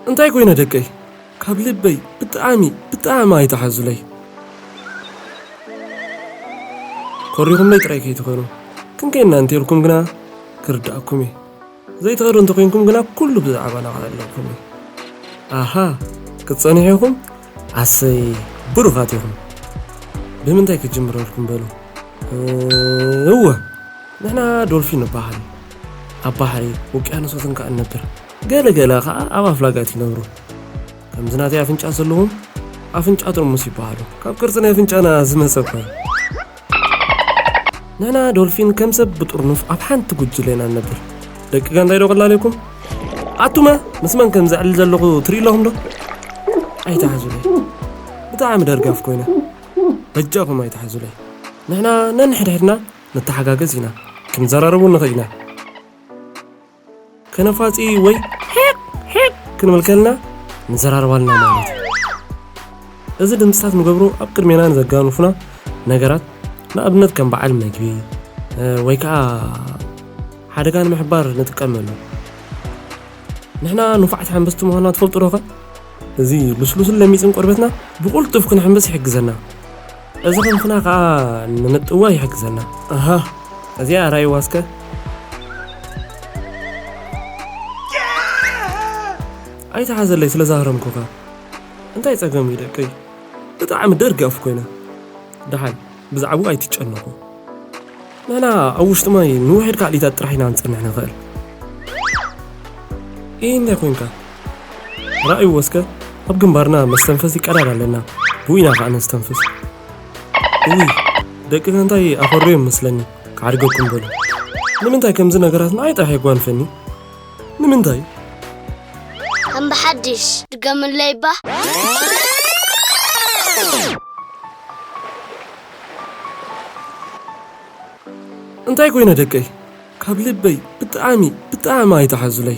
እንታይ ኮይነ ደቀይ? ካብ ልበይ ብጣዕሚ ብጣዕሚ ኣይትሓዙለይ። ኮሪኹምለይ ጥራይ ከይትኾኑ። ክንከይና እንተልኩም ግና ክርዳእኩም እዩ። ዘይትኸዱ እንተኮይንኩም ግና ኩሉ ብዛዕባና ክዕለልኩም እዩ። ኣሃ፣ ክትጸንሑ ኢኹም? ኣሰይ፣ ብሩኻት ኢኹም። ብምንታይ ክጅምረልኩም በሉ? እወ፣ ንሕና ዶልፊን ንበሃል። ኣብ ባሕሪ፣ ውቅያኖሳትን ከኣ እንነብር። ገለ ገለ ከኣ ኣብ ኣፍላጋት ይነብሩ። ከምዚ ናተይ ኣፍንጫ ዘለዎም ኣፍንጫ ጥርሙስ ይበሃሉ። ካብ ቅርጺ ናይ ኣፍንጫና ዝመጸ እኮ እዩ። ንሕና ዶልፊን ከም ሰብ ብጥርኑፍ ኣብ ሓንቲ ጉጅለ ኢና ንነብር። ደቂ ጋንታይ ዶ ቀላል ኢኹም? ኣቱመ ምስ መን ከም ዘዕልል ዘለኹ ትርኢ ኣለኹም ዶ? ኣይትሓዙለይ። ብጣዕሚ ደርጋፍ ኮይነ። በጃኹም ኣይትሓዙለይ። ንሕና ነንሕድሕድና ንተሓጋገዝ ኢና። ክንዘራረቡ ንኽእል ኢና። ከነፋጺ ወይ ሒቕ ሒቕ ክንብል ከልና ንዘራረባልና ማለት እዩ። እዚ ድምፅታት ንገብሮ ኣብ ቅድሜና ንዘጋንፉና ነገራት፣ ንኣብነት ከም በዓል መግቢ፣ እ፣ ወይ ከዓ ሓደጋ ንምሕባር ንጥቀመሉ። ንሕና ንፉዓት ሓንበስቲ ምዃንና ትፈልጡ ዶ ኸ? እዚ ልስሉስን ለሚፅን ቆርበትና ብቕልጡፍ ክንሕንብስ ይሕግዘና። እዚ ክንፍና ከዓ ንምጥዋይ ይሕግዘና። ኣሃ፣ እዚኣ ራእይዋ እስከ። ኣይትሓዘለይ ስለ ዛህረምኩኻ። እንታይ ጸገም እዩ ደቀይ? ብጣዕሚ ደርጋፍ ኮይና። ደሓን፣ ብዛዕባኡ ኣይትጨነቑ። ንሕና ኣብ ውሽጢ ማይ ንውሕድ ክኣሊታት ጥራሕ ኢና ንጸንሕ ንኽእል። ኢህ፣ እንታይ ኮይንካ? ራእይዎ እስከ፣ ኣብ ግንባርና መስተንፈሲ ቀዳድ ኣለና። ብኡ ኢና ከኣ ነስተንፍስ። እውይ፣ ደቂ ጋንታይ ኣፈርዮም መስለኒ። ክዓድገኩም በሉ። ንምንታይ ከምዚ ነገራት ንዓይ ጥራሕ የጓንፈኒ? ንምንታይ? ከም ብሓድሽ ድገምለይ እባ። እንታይ ኮይነ ደቀይ? ካብ ልበይ ብጣዕሚ፣ ብጣዕሚ ኣይትሓዙለይ።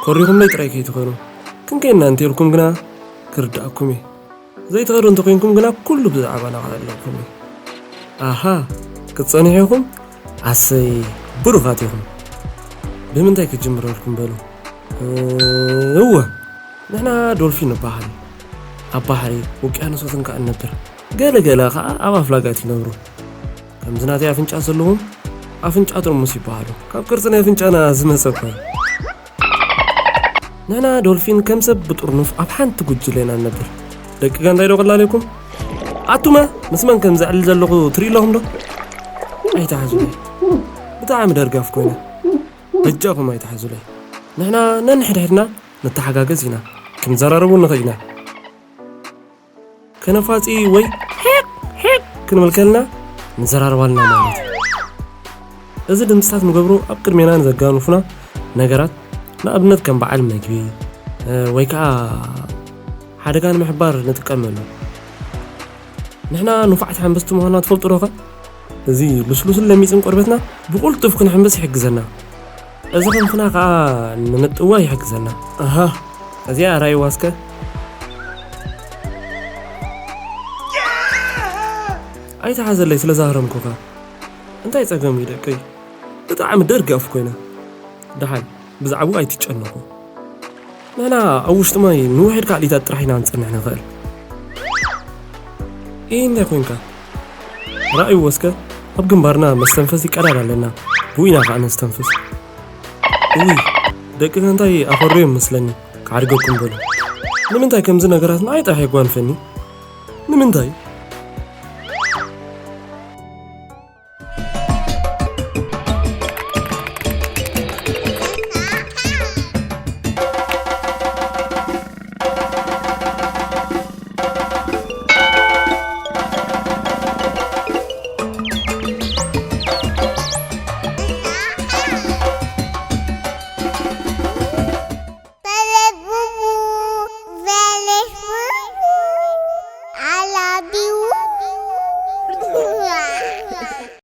ኮሪኹምለይ ጥራይ ከይትኾኑ። ክንከይና እንተልኩም ግና ክርዳእኩም እዩ። ዘይትኸዱ እንተኮይንኩም ግና ኩሉ ብዛዕባና ክዕለልኩም እዩ። ኣሃ፣ ክትጸንሑ ኢኹም? ኣሰይ፣ ብሩኻት ኢኹም። ብምንታይ ክጅምረልኩም በሉ? እወ፣ ንሕና ዶልፊን ንበሃል። ኣብ ባሕሪ፣ ውቅያኖሳትን ከኣ ንነብር። ገለ ገለ ከኣ ኣብ ኣፍላጋት ይነብሩ። ከምዚ ናተይ ኣፍንጫ ዘለዎም ኣፍንጫ ጥርሙስ ይበሃሉ። ካብ ቅርጺ ናይ ኣፍንጫና ዝመጸ እኮ እዩ። ንሕና ዶልፊን ከም ሰብ ብጥርኑፍ ኣብ ሓንቲ ጉጅለ ኢና ንነብር። ደቂ ጋንታይ ዶ ቀላል ኢኹም? ኣቱመ ምስ መን ከም ዘዕልል ዘለኹ ትርኢ ኣለኹም ዶ? ኣይትሓዙለይ። ብጣዕሚ ደርጋፍ ኮይነ። በጃኹም ኣይትሓዙለይ። ንሕና ነንሕድሕድና ንተሓጋገዝ ኢና። ክንዘራረቡ ንኽእል ኢና። ከነፋጺ ወይ ሒቕ ሒቕ ክንብል ከልና ንዘራርባልና ማለት እዩ። እዚ ድምፅታት ንገብሮ ኣብ ቅድሜና ንዘጋንፉና ነገራት፣ ንኣብነት ከም በዓል መግቢ፣ እ፣ ወይ ከዓ ሓደጋ ንምሕባር ንጥቀመሉ። ንሕና ንፉዓት ሓንበስቲ ምዃንና ትፈልጡ ዶ ኸ? እዚ ልስሉስን ለሚፅን ቆርበትና ብቕልጡፍ ክንሕንብስ ይሕግዘና። እዚ ክንፍና ከዓ ንምጥዋይ ይሕግዘና። ኣሃ፣ እዚኣ ራእይዋ እስከ። ኣይትሓዘለይ ስለ ዛህረምኩኻ። እንታይ ጸገም እዩ ደቀይ? ብጣዕሚ ደርጋፍ ኮይና። ደሓን፣ ብዛዕባኡ ኣይትጨነቑ። ንሕና ኣብ ውሽጢ ማይ ንውሕድ ክኣሊታት ጥራሕ ኢና ንጸንሕ ንኽእል። ኢህ፣ እንታይ ኮይንካ? ራእይዎ እስከ፣ ኣብ ግንባርና መስተንፈሲ ቀዳድ ኣለና። ብኡ ኢና ከኣ ነስተንፍስ። እውይ፣ ደቂ እንታይ ኣፈርዮም መስለኒ። ክዓድገኩም በሉ። ንምንታይ ከምዚ ነገራት ንዓይ ጥራሕ የጓንፈኒ? ንምንታይ?